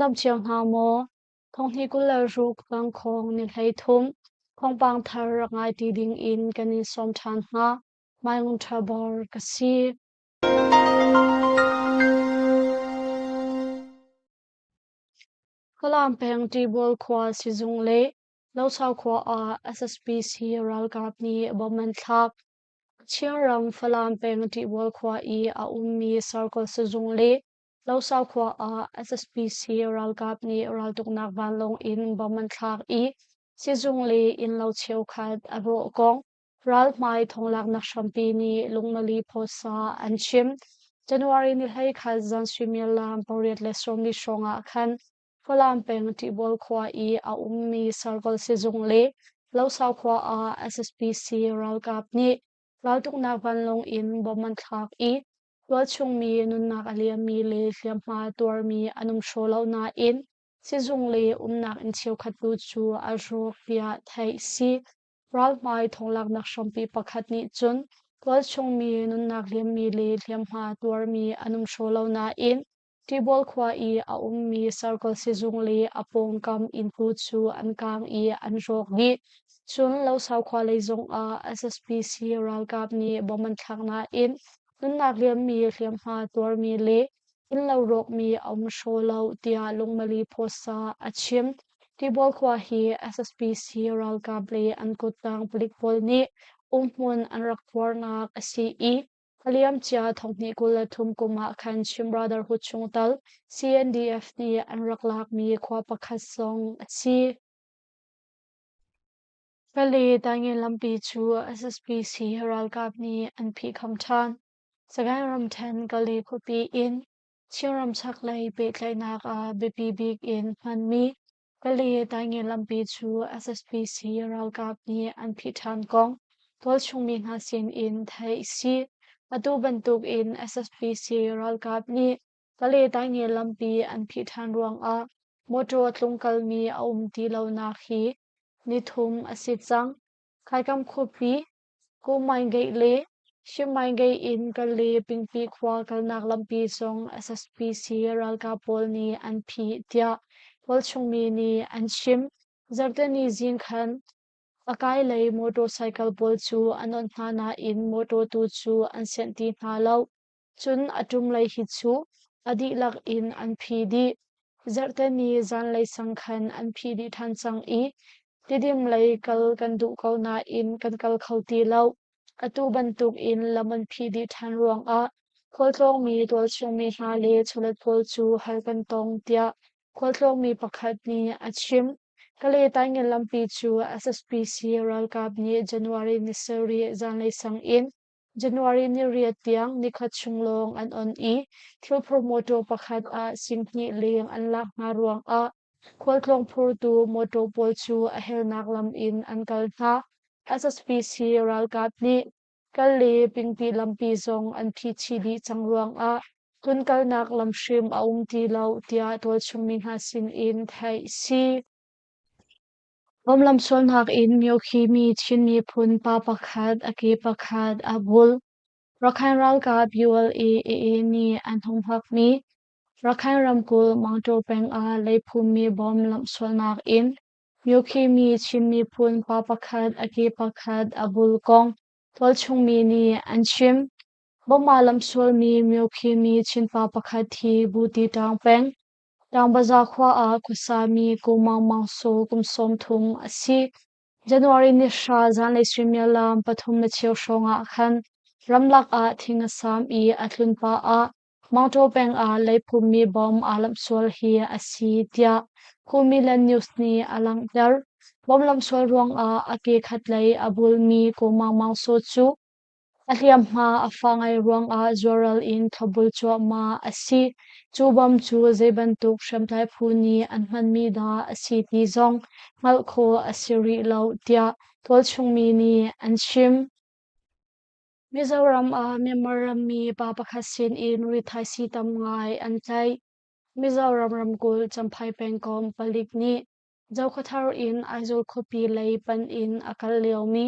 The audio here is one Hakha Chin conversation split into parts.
dam cio hna maw? Thonghnih 26 tangkhawng ni 13 thawngpang thar rak ngai ti ding in kan in sawm ṭhan hna. Mai Ngun Ṭha Bor ka si. Falam peng Ṭibawl khua sizung le Losau khua ah SSPC ralkap nih bomb an thlak. Chinram Falam peng Ṭibawl khua i a ummi Circle sizung le Losau khua ah SSPC ralkap nih raltuknak vanlawng in bomb an thlak i sizung le innlo cheukhat a rawh kong ralhmai thonglaknak hrampi nih lungmali phawsa an chim. January ni 11 zan suimilam 8:40 hrawng ah khan Falam peng Ṭihbawl khua i a ummi Circle sizung le Losau khua ah SSPC ralkap nih raltuknak vanlawng in bomb an thlak i tualchung mi nunnak a liammi le hliamhma tuarmi an um hraw lo nain sizung le umnak inn cheukhat tu cu a rawk tiah theih si. Ralhmai thonglaknak hrampi pakhat nih cun tualchung mi nunnak liammi le hliamhma tuarmi an um hraw lo nain Tibual khua i a ummi Circle sizung le a pawngkam inn tu cu an kaang i an rawk dih. Cun Losau khua lei zongah SSPC ralkap nih bomb an thlak nain nunnak liammi, hliamhma tuarmi le innlo rawkmi a um hraw lo tiah Lungmali Pawsa a chim. Tibual khua hi SSPC ralkap le an kuttang palik pawl nih umhmun an rak khuarnak a si i A liamcia thonghnih 23 kum ah khan Chin Brotherhood chungtel CNDF nih an rak lakmi khua pakhat zong a si. Pali Taingen lampi cu SSPC ralkap nih an phihkham ṭhan. Sagaing ramṭhen Kali khuapi in Chinram chaklei pehtlaihnak ah biapi bik in hmanmi Kali Taingen lampi cu SSPC ralkap nih an phih ṭhan kong tualchung mi hna sin in theih a si. Atu bantuk in SSPC ralkap nih Kali Taingen lampi an phih ṭhan ruangah mawṭaw tlungkalmi a um ti lonak hi nithum a si cang. Khaikam khuapi Kumain Gate le Shimmain Gate in Kale Pingpi khua kalnak lampi zong SSPC ralkap pawl nih an phih tiah tualchung mi nih an chim. Zarhteni zing khan a kai lei motorcycle pawl cu an onh hna nain motor tu cu an sianh ti hna lo. Cun a ṭum lei hi cu a dihlak in an phi dih. Zarhteni zanlei sang khan an phih dih ṭhan cang i Tidim lei kal kan duh ko nain kan kal kho ti lo. Atu bantuk in lam an phih dih ṭhan ruangah khualtlawngmi tualchungmi hna le chawlet pawl cu hal kan tong tiah khualtlawngmi pakhat nih a chim. Kale Taingen lampi cu SSPC ralkap nih January ni 7 zanlei sang in January ni 8 tiang nikhat chung lawng an on i thilphur mawṭaw pakhat ah 20,000 leng an lak hna ruangah khualtlawng phurtu mawṭaw pawl cu a helnak lam in an kal hna. SSPC ralkap nih kal le pingpi lampi zong an phihchih dih cang ruangah tlunkalnak lam hrim a um ti lo tiah tualchung mi hna sin in theih a si. Bawmlam sualnak in myokhimi Chin miphun pa pakhat a ke pakhat a bul. Rakhine ralkap ULA-AA nih an humhakmi Rakhine ramkulh Mangtaw peng ah leiphummi bom lamhsualnak in myokhimi Chin miphun pa pakhat a ke pakhat a bul kong tualchungmi nih an chim. Bom aa lamhsualmi myokhimi Chin pa pakhat hi Buti Ṭaung peng Ṭaungbaza khua ah khuasami Ko Maung Maung Saw kum 30 a si. January ni 3 zanlei suimilam 3:15 hrawng ah khan ramlak ah thing a saam i a tlun pah ah Mangṭaw peng ah leiphummi bomb aa lamhsual hi a si tiah Khumiland News nih a langhter. Bomb lamhsual ruangah a ke khatlei a bulmi Ko Maung Maung Saw cu A hliamhma a fah ngai ruangah zuaral in thlopbul cuahmah a si. Cu bom cu zeibantuk hriamtlai phu nih an hmanmi dah a si ti zong hngalh khawh a si rih lo tiah tualchungmi nih an chim. Mizoram ah Myanmar rammi pa pakhat sinin rithaisii tam ngai an tlaih. Mizoram ramkulh Champhai pengkomh palik nih Zokhawthar in Aizawl khuapi lei panh in a kal liomi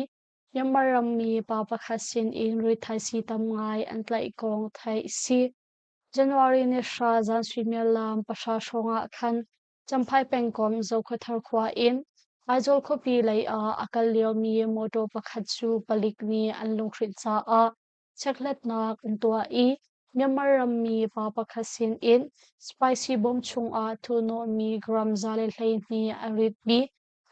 Myanmar rammi pa pakhat sinin rithaisii tam ngai an tlaih kong theih a si. January ni hra zan suimilam 3 hrawng ah khan Champhai pengkomh Zokhawthar khua in Aizawl khuapi lei ah a kal liomi motor pakhat cu palik nih an lunghrinh caah chekhlatnak an tuah i Myanmar rammi pa pakhat sin in spicy bawm chungah thuhnawhmi gram 112 a ritmi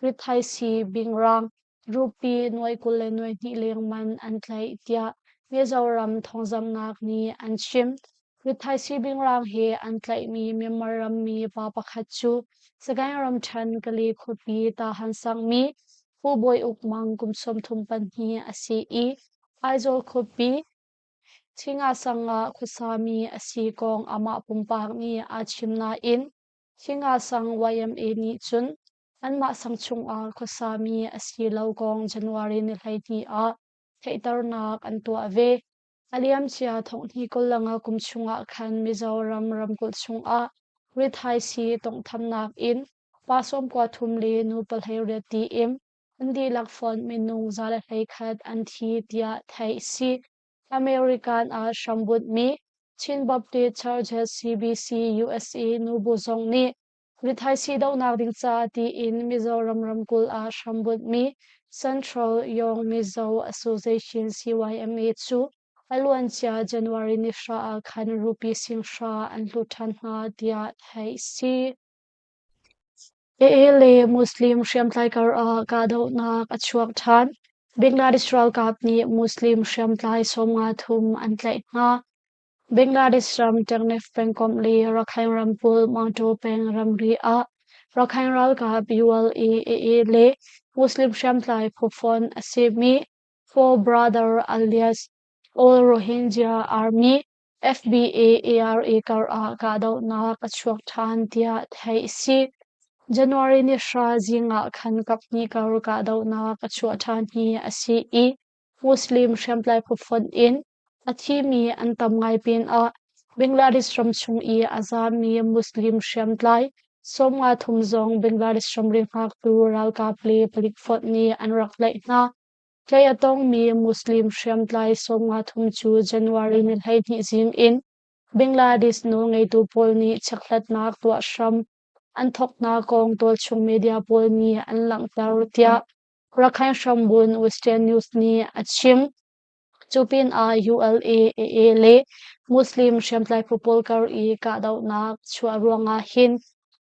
rithaisii bingrang rupee nuai 22 leng man an tlaih tiah Mizoram thawngzamhnak nih an chim. Rithaisii bingrang he an tlaihmi Myanmar rammi pa pakhat cu Sagaing ramṭhen Kale khuapi Tahan sangmi Pu Bawi Uk Mang kum 34 a si i Aizawl khuapi Thinga sang ah khuasami a si kong amah pumpak nih aa chim nain Thinga sang YMA nih cun anmah sang chungah khuasami a si lo kong January ni 12 ah theihternak an tuah ve. A liamcia thonghni 25 kum chungah khan Mizoram ramkulh chungah rithaisii tawnghthamnak in pa 93 le nu 18 tiin an dihlak fonh minung 111 an thi tiah theih a si. American ah hrambunhmi Chin Baptist Churches CBC USA nubu zong nih rithaisii dohnak ding ca tiin Mizoram ramkulh ah hrambunhmi Central Young Mizo Association CYMA cu a luancia January ni hra ah khan rupee sing hra an hlut ṭhan hna tiah theih a si. AA le Muslim hriamtlai karah kahdohnak a chuak ṭhan. Bangladesh ralkap nih Muslim hriamtlai 53 an tlaih hna. Bangladesh ram Teknaf pengkomh le Rakhine ramkulh Maungtaw peng ramri ah Rakhine ralkap ULA-AA le Muslim hriamtlai phu fonh a simi Four Brother alias All Rohingya Army FBA-ARA kar ah kahdohnak a chuak ṭhan tiah theih a si. January ni hra zing ah khan kaphnih kar kahdohnak a chuah ṭhan hi a si i Muslim hriamtlai phu fonh in a thimi an tam ngai pinah Bangladesh ram chung i a zaami Muslim hriamtlai 53 zong Bangladesh ramri hngaktu ralkap le palik fonh nih an rak tlaih hna. Tlaih a tongmi Muslim hriamtlai 53 cu January ni 12 zing in Bangladesh nawlngeitu pawl nih chekhlatnak tuah hram an thawknak kong tualchung media pawl nih an langhter tiah Rakhine hrambun Western News nih a chim. Cu pinah ULA, AA le Muslim hriamtlai phu pawl kar i kahdohnak chuah ruangah hin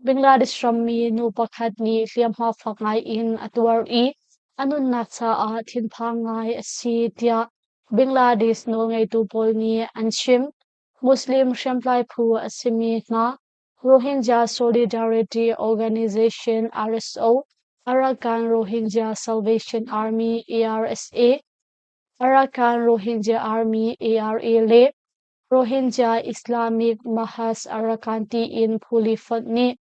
Bangladesh rammi nu pakhat nih hliamhma fak ngai in a tuar i a nunnak caah thinphang ngai a si tiah Bangladesh nawlngeitu pawl nih an chim. Muslim hriamtlai phu a simi hna Rohingya Solidarity Organization RSO, Arakan Rohingya Salvation Army ARSA, Arakan Rohingya Army ARA le Rohingya Islamic Mahas Arakan tiin phuli fonh nih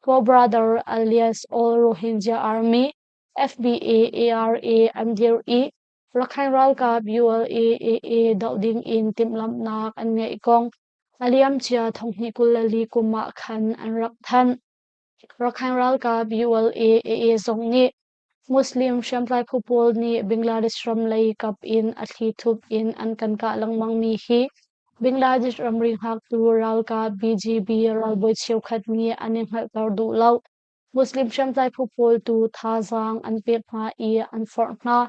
Four Brother alias All Rohingya Army FBA ARA an dirh i Rakhine ralkap ULA AA doh ding in timhlamhnak an ngeih kong a liamcia 2024 kum ah khan an rak thanh. Rakhine ralkap ULA AA zong nih Muslim hriamtlai phu pawl nih Bangladesh ram lei kap in a thlithup in an kan kah lengmangmi hi Bangladesh ramri hngaktu ralkap BGB ralbawi cheukhat nih an i hngalhter duh lo. Muslim hriamtlai phu pawl tu thazaang an pek hna i an forh hna.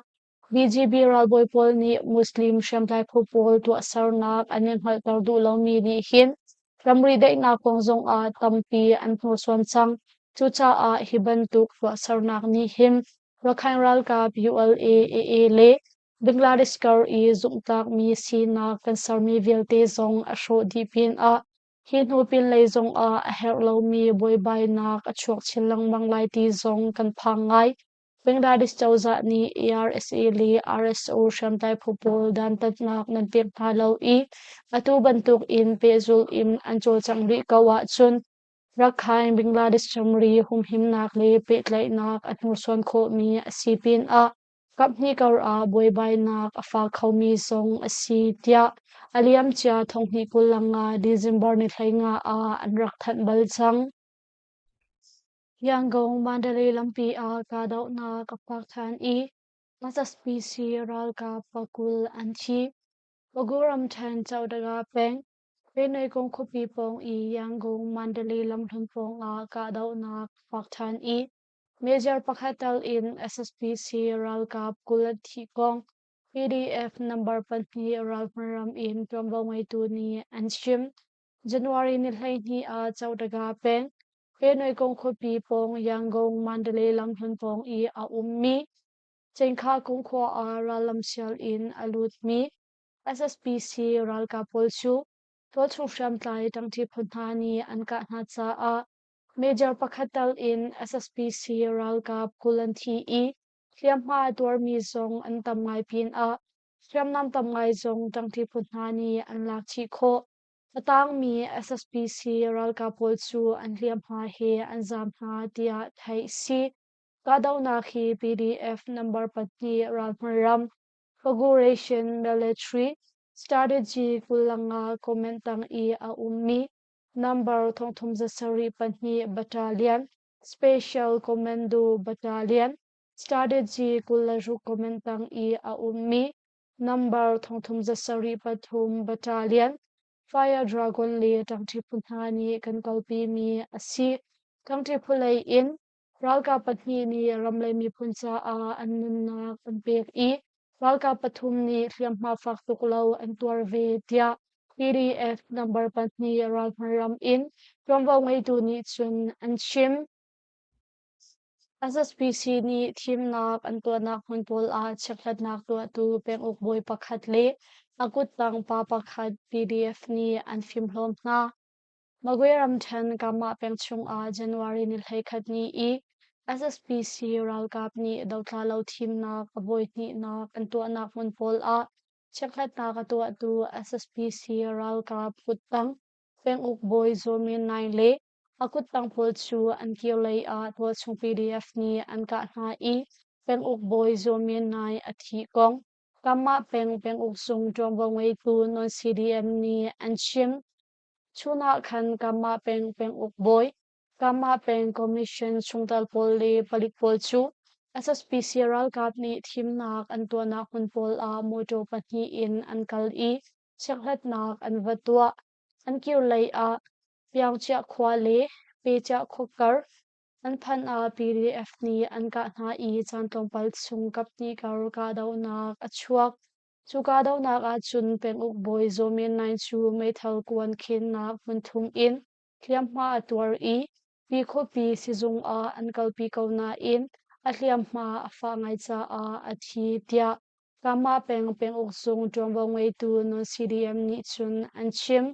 BGB ralbawi pawl nih Muslim hriamtlai phu pawl tuahsernak an i hngalhter duh lomi nih hin ramri daihnak kong zongah tampi an hnursuan cang. Cucaah hi bantuk tuahsernak nih hin Rakhine ralkap ULA, AA le Bangladesh kar i zumhtlakmi sinak kan sermi vialte zong a hrawh dih pinah hi hnu pinlei zongah a herh lomi buaibainak a chuak chin lengmang lai ti zong kan phang ngai. Bangladesh cozah nih ARSA le RSO hriamtlai phu pawl dantatnak nan pek hna lo i atu bantuk in pehzulh in an cawlcangh rih ko ahcun Rakhine Bangladesh ramri humhimnak le pehtlaihnak a hnursuan khawhmi a si pinah kaphnih kar ah buaibainak a fak khomi zong a si tiah a liamcia 2025 December ni 15 ah an rak thanh bal cang. Yangon Mandalay lampi ah kahdohnak a fak ṭhan i SSPC ralkap pakul an thi. Bago ramṭhen Chowdaga peng. Benekung khuapi pawng i Yangon Mandalay lamhlun pawngah kahdohnak a fak ṭhan i Major pakhat tal in SSPC ralkap 20 an thih kong PDF number 2 ralhmanram in ṭuanvo ngeitu nih an chim. January ni 12 ah Chowdaga peng, Benekung khuapi pawng Yangon Mandalay lamhlun pawng i a ummi Cengkha kung khua ah rallam sial in a lutmi SSPC ralkap pawl cu tualchung hriamtlai ṭangṭi phu hna nih an kah hna caah major pakhat tal in SSPC ralkap 20 an thi i hliamhma a tuarmi zong an tam ngai pinah hriamnam tam ngai zong ṭangṭi phu hna nih an lak chih khawh. A tangmi SSPC ralkap pawl cu an hliamhma he an zaam hna tiah theih si. Kahdohnak hi PDF number 2 ralhmanram Figuration Military Strategy 25 comment tang i a ummi number 3702 Battalion Special Commando Battalion Strategy 26 comment tang i a ummi number 33 Battalion Fire Dragon le ṭangṭi phu hna nih kan kalpimi a si. Ṭangṭi phu lei in Ralkap pahnih nih ram le miphun caah an nunnak an pek i ralkap pathum nih hliamhma fak tuk lo an tuar ve tiah PDF number 2 ralhmanram in ṭuanvo ngeitu nih cun an chim. SSPC nih thimnak an tuahnak hmun pawl ah chekhlatnak tuahtu penguk bawi pakhat le a kuttang pa pakhat PDF nih an fimhlawm hna. Magwe ramṭhen Kamah peng chungah January ni 11 ni i SSPC ralkap nih dotla lo thimnak a voi hnihnak an tuahnak hmun pawl ah chekhlatnak a tuahtu SSPC ralkap kuttang penguk bawi Zaw Min Naing le a kuttang pawl cu an kirlei ah tualchung PDF nih an kah hna i penguk bawi Zaw Min Naing a thih kong Kamah peng penguk zung ṭuanvo ngeitu non-CDM nih an chim. Chun ah khan Kamah peng penguk bawi, Kamah peng commission chungtel pawl le palik pawl cu SSPC ralkap nih thimnak an tuahnak hmun pawl ah mawṭaw pahnih in an kal i chekhlatnak an va tuah. An kirlei ah Piangchiah khua le Pechiah khua kar an phanh ah PDF nih an kah hna i caan tlawmpal chung kaphnih kar kahdohnak a chuak. Cu kahdohnak ahcun penguk bawi Zaw Min Naing cu meithal kuan khennak hmunthum in hliamhma a tuar i Pi khuapi sizung ah an kalpi ko nain a hliamhma a fah ngai caah a thi tiah Kamah peng penguk zung ṭuanvo ngeitu non-CDM nih cun an chim.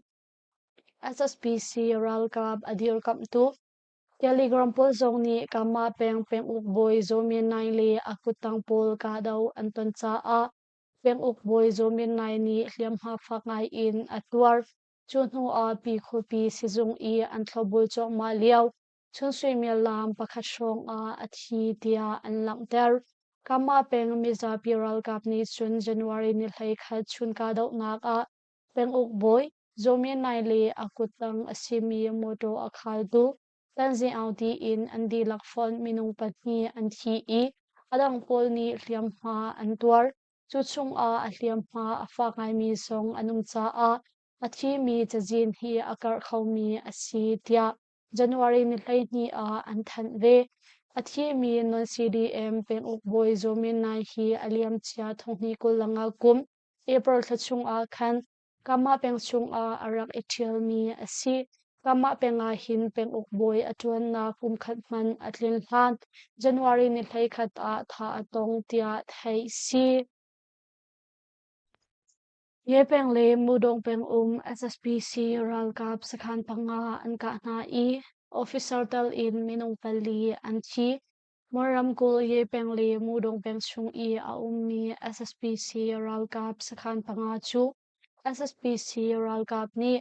SSPC ralkap a dirkamhtu Telegram pawl zong nih Kamah peng penguk bawi Zaw Min Naing le a kuttang pawl kahdoh an ton caah penguk bawi Zaw Min Naing nih hliamhma fak ngai in a tuar. Cu hnu ah Pi khuapi sizung i an thlopbul cuahmah lio chun suimilam pakhat hrawng ah a thi tiah an langhter. Kamah peng mizapi ralkap nih cun January ni 11 chun kahdohnak ah penguk bawi Zaw Min Naing le a kuttang a simi mawṭaw a khaltu Tanzing Aung tiin an dihlak fonh minung pahnih an thi i a dang pawl nih hliamhma an tuar. Cu chungah a hliamhma a fak ngaimi zong an um caah a thimi cazin hi a karh khomi a si tiah January ni 12 ah an thanh ve. A thimi non-CDM penguk bawi Zaw Min Naing hi a liamcia 2025 kum April thla chungah khan Kamah peng chungah a rak i ṭhialmi a si. Kamah peng ah hin penguk bawi a ṭuannak kum khat hmanh a tlin hlan January ni 11 ah thah a tong tiah theih si. Ye peng le Mudong peng um SSPC ralkap sakhan panga an kah hna i officer tal in minung pali an thi. Mon ramkulh Ye peng le Mudong peng chung i a ummi SSPC ralkap sakhan panga cu SSPC ralkap nih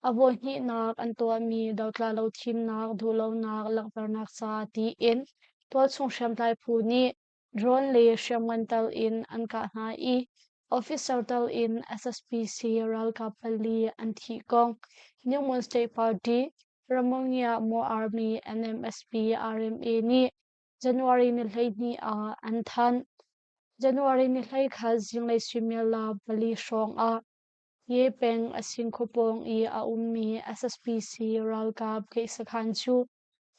a voihnihnak an tuahmi dotla lo thimnak duhlonak langhternak ca tiin tualchung hriamtlai phu nih drone le hriamngan tal in an kah hna i officer tal in SSPC ralkap pali an thih kong New Mon State Party Ramongia Mo Army NMSP RMA nih January ni 12 ah an thanh. January ni 11 zinglei suimilam 4 hrawng ah. Ye peng Asing khuapawng i a ummi SSPC ralkap tlaihsakhan cu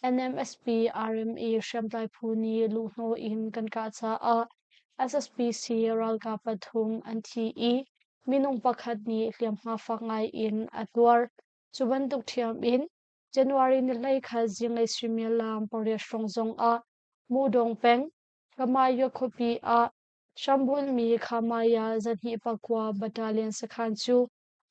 NMSP RMA hriamtlai phu nih luhhnawh in kan kah caah SSPC ralkap pathum an thi i minung pakhat nih hliamhma fak ngai in a tuar. Cu bantuk ṭhiam in January ni 11 zinglei suimilam 8 hrawng zongah Mudong peng, Kamayo khuapi ah hrambunhmi Khamaya 209 Battalion sakhan cu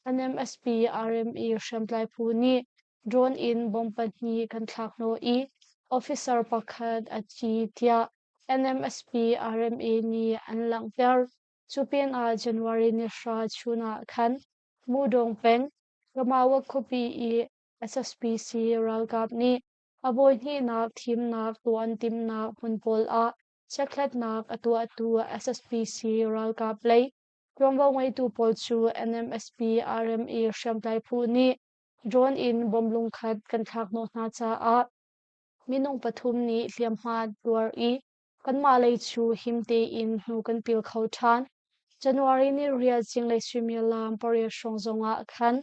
NMSP RME hriamtlai phu nih drone in bomb pahnih kan thlak hnawh i officer pakhat a thi tiah NMSP RMA nih an langhter. Cu pinah January ni 9 chun ah khan Mudong peng, Kamawa khuapi i SSPC ralkap nih a voihnihnak thimnak tuah an timhnak hmun pawl ah chekhlatnak a tuahtu SSPC ralkap lei ṭuanvo ngeitu pawl cu NMSP RME hriamtlai phu nih drone in bomb lungkhat kan thlak hnawh hna caah minung pathum nih hliamhma tuar i kanmah lei cu him tein hnu kan pil kho ṭhan. January ni riat zinglei suimilam 8 hrawng zongah khan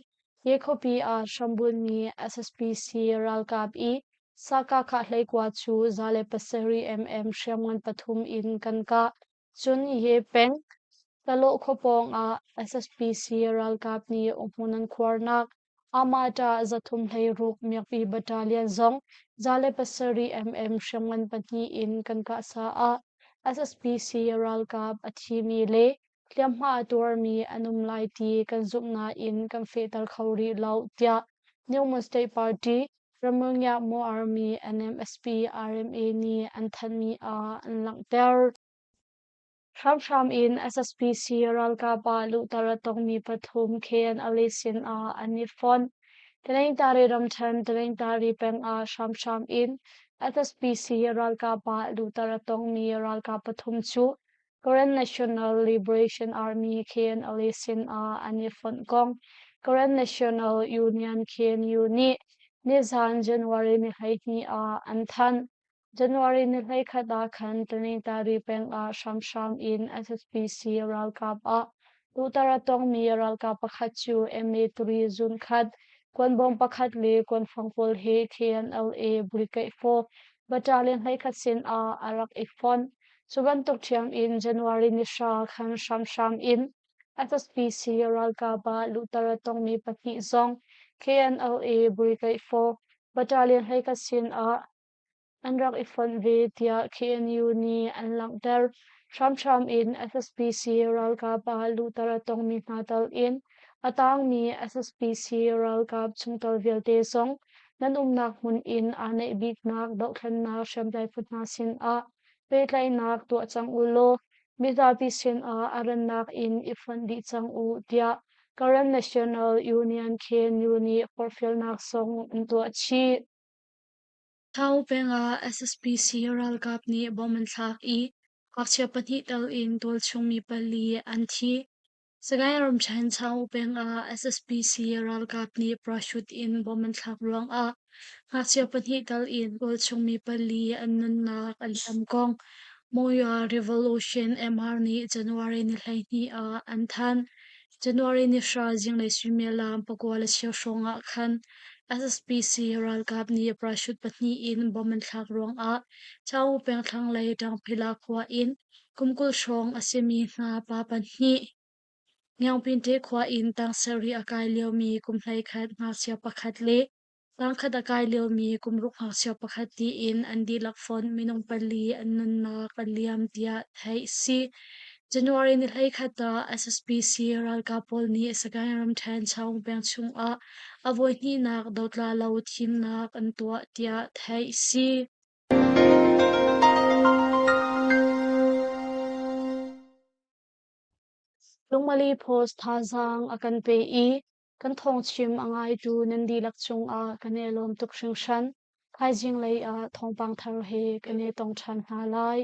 Ye khuapi ah hrambunmi SSPC ralkap i Sakakha hleikua cu 107 mm hriamngan pathum in kan kah. Cun Ye peng Talawh khua pawng ah SSPC ralkap nih umhmun an khuarnak Amata 316 Miakpi Battalion zong 107 mm hriamngan pahnih in kan kah caah SSPC ralkap a thimi le hliamhma a tuarmi an um lai ti kan zumh nain kan fehter kho rih lo tiah New Mon State Party Ramulngia Mo Army NMSP RMA nih an thanhmi ah an langhter. Hramhram in SSPC ralkap ah luhter a tongmi pathum KNLA sin ah an i fonh. Taningtari ramṭhen Taningtari peng ah hramhram in SSPC ralkap ah luhter a tongmi ralkap pathum cu Karen National Liberation Army KNLA sin ah an i fonh kong Karen National Union KNU nih nizan January ni 12 ah an thanh. January ni 11 ah khan Taningtari peng ah hramhram in SSPC ralkap ah luhter a tongmi ralkap pakhat cu MA3 zunkhat, kuanbawm pakhat le kuanfang pawl he KNLA Brigade 4 Battalion 11 sin ah a rak i fonh. Cu bantuk ṭhiam in January ni 9 khan hramhram in SSPC ralkap ah luhter a tongmi pahnih zong KNLA Brigade 4 Battalion 11 sin ah an rak i fonh ve tiah KNU nih an langhter. Hramhram in SSPC ralkap ah luhter a tongmi hna tal in a tangmi SSPC ralkap chungtel vialte zong nan umnak hmun in aa naih biknak dohthlennak hriamtlai phu hna sin ah pehtlaihnak tuah cang u law mizapi sin ah a rannak in i fonh dih cang u tiah Karen National Union KNU nih forhfialnak zong an tuah chih. Thau peng ah SSPC ralkap nih bom an thlak i ngakchia pahnih tel in tualchung mi pali an thi. Sagaing ramṭhen Chaung peng ah SSPC ralkap nih parachute in bom an thlak ruangah ngakchia pahnih tel in tualchung mi pali an nunnak a liam kong Monywa Revolution MR nih January ni 12 ah an thanh. January ni 9 zinglei suimilam 9:15 hrawng ah khan SSPC ralkap nih parachute pahnih in bomb an thlak ruangah Chaung peng thlanglei Ṭangphila khua in kum 20 hrawng a simi hna pa pahnih Ngiangpinte khua in tang sarih a kai liomi kum 11 ngakchia pakhat le tangkhat a kai liomi kum ruk ngakchia pakhat tiin an dihlak fonh minung pali an nunnak a liam tiah theih a si. January ni 11 ah SSPC ralkap pawl nih Sagaing ramṭhen Chaung peng chungah a voihnihnak dotla lo thimnak an tuah tiah theih a si. Lungmali Post thazaang a kan pe i kan thawngchim a ngaitu nan dihlak cungah kan i lawm tuk hringhran. Thaizing lei ah thawngpang thar he kan i tong ṭhan hna lai.